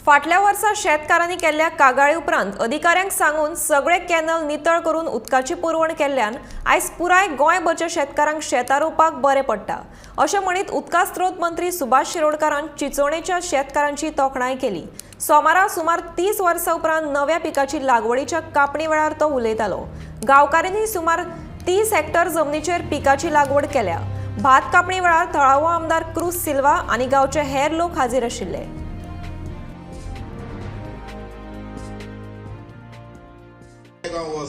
फाटल्या वर्सा शेतकारांनी केल्ल्या कागाळी उपरांत अधिकाऱ्यांक सांगून सगळे कॅनल नितळ करून उदकाची पुरवण केल्ल्यान आयज पुराय गोंयभरच्या शेतकारांक शेतां रोवपाक बरें पडटा, अशें म्हणीत उदका स्रोत मंत्री सुभाष शिरोडकारान चिंचोणेच्या शेतकारांची तोखणाय केली. सोमारा सुमार 30 वर्सां उपरांत नव्या पिकाची लागवडीच्या कापणी वेळार तो उलयतालो. गांवकारांनी सुमार 30 हेक्टर जमनीचेर पिकाची लागवड केल्या. भात कापणी वेळार थळावो आमदार क्रूज सिल्वा आनी गांवचे हेर लोक हाजीर आशिल्ले. गांव वच,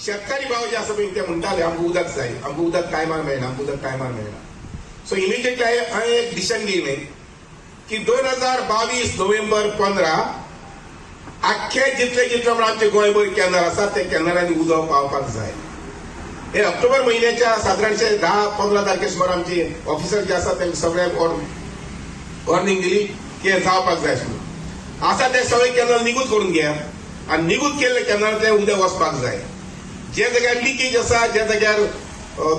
शेतकारी भाव जे आसा पळय, ते म्हणटाले, आमकां उदक जाय, आमकां उदक टायमार मेळना, आमकां उदक टायमार मेळना. सो इमिजिएटली हांवें एक डिसिजन घेयलें की 2022 नोव्हेंबर 15 आख्खे जितले जितले म्हण आमचे गोंयभर कॅनल आसा, ते कॅनलांनी उदक पावपाक जाय. हे ऑक्टोबर म्हयन्याच्या सादारणशे 10-15 तारखे सुमार आमचे ऑफिसर जे आसा, तांकां सगळ्यांक वॉर्निंग दिली की हें जावपाक जाय म्हणून. आसा ते सगळे कॅनल निगूत करून घेया आनी निगूत केल्ले कॅनलांतलें उदक वचपाक जाय. जे जाग्यार लिकेज आसा, ज्या जाग्यार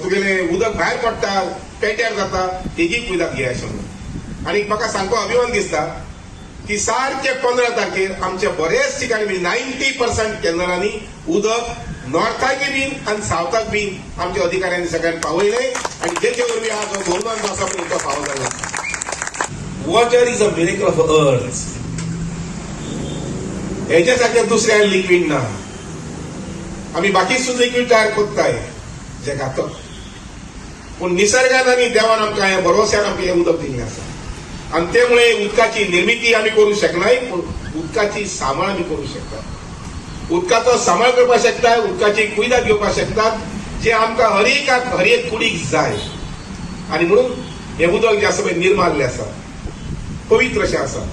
तुगेलें उदक भायर पडटा, पेट्यार जाता, तेजी उदक घे अशें म्हणून. आनी म्हाका सांगपाक अभिमान दिसता की सारके 15 तारखेर आमच्या बरेच ठिकाणी, म्हणजे 90% कॅनलांनी उदक नॉर्थाक बीन आनी सावथाक बीन आमच्या अधिकाऱ्यांनी सगळ्यांनी पावयलें आनी तेचे वरवीं आज हो भोवमान जो आसा पळय, तो फावो जाला. Water is a miracle of earth. हेच्या सारकें दुसऱ्या लिक्वीड ना. आमी बाकी सुद्दां लिक्वीड तयार करताय जे घातक, पूण निसर्गान आनी देवान आमकां हें भरोश्यान आमकां हें उदक दिल्लें आसा आनी ते मुळे उदकाची निर्मिती आमी करूंक शकनाय, पूण उदकाची सांबाळ आमी करूंक शकतात. उदकाचो सांबाळ करपाक शकता, उदकाची कुयदाद घेवपाक शकतात, जे आमकां हर एकाक, हर एक कुडीक जाय. आनी म्हणून हें उदक जें आसा पळय, निर्माल्य आसा, पवित्र अशें आसा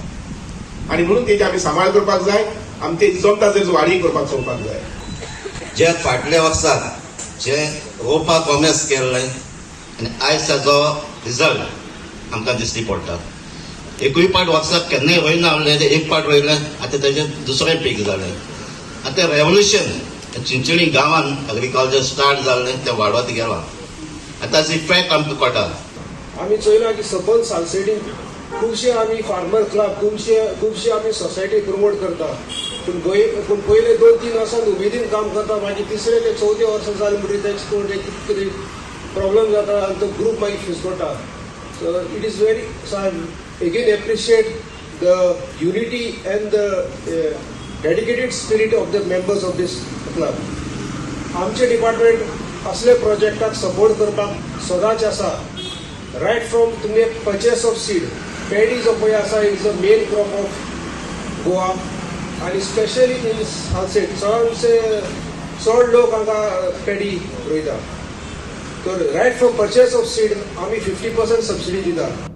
आनी म्हणून तेजी आमी सांबाळ करपाक जाय. आमी ते जमता थंय वाडी करपाक चोवपाक जाय. जे फाटल्या वर्साक जे रोपा कोमेस केल्ले आनी आयज ताजो रिजल्ट आमकां दिश्टी पडटा. एकूय पाट वर्साक केन्नाय रोयना आहले, ते एक पाट रोयले, आतां तेजें दुसरें पीक जालें. आतां तें रेवोल्युशन चिंचणी गांवान एग्रीकल्चर स्टार्ट जाल्लें, तें वाडत गेलां. आतां ताजो इफेक्ट आमकां कळटा. आमी चोयलां की सबंद सालसेटीन खुबशे आमी फार्मर क्लब, खुबशे खुबशे आमी सोसायटी प्रमोट करता, पूण गोंय पूण पयले 2-3 वर्सां उमेदीन काम करता, मागीर तिसरे ते चवथे वर्सा जालें म्हणटकीर तेंचे कोण एक कितें प्रॉब्लम जाता आनी तो ग्रूप मागीर फिसकटा. So it is very, so I again appreciate the unity and the dedicated spirit of the members of this club. आमचे डिपार्टमेंट असले प्रोजेक्टाक सपोर्ट करपाक सदांच आसा. रायट फ्रॉम तुमगे परचेस ऑफ सीड, पॅडी जो पळय आसा, is a main crop of Goa आनी स्पेशली इन सालसेट चडशे चड लोक हांगा पॅडी रोयता. तर right from purchase of seed आमी 50% सबसिडी दिता.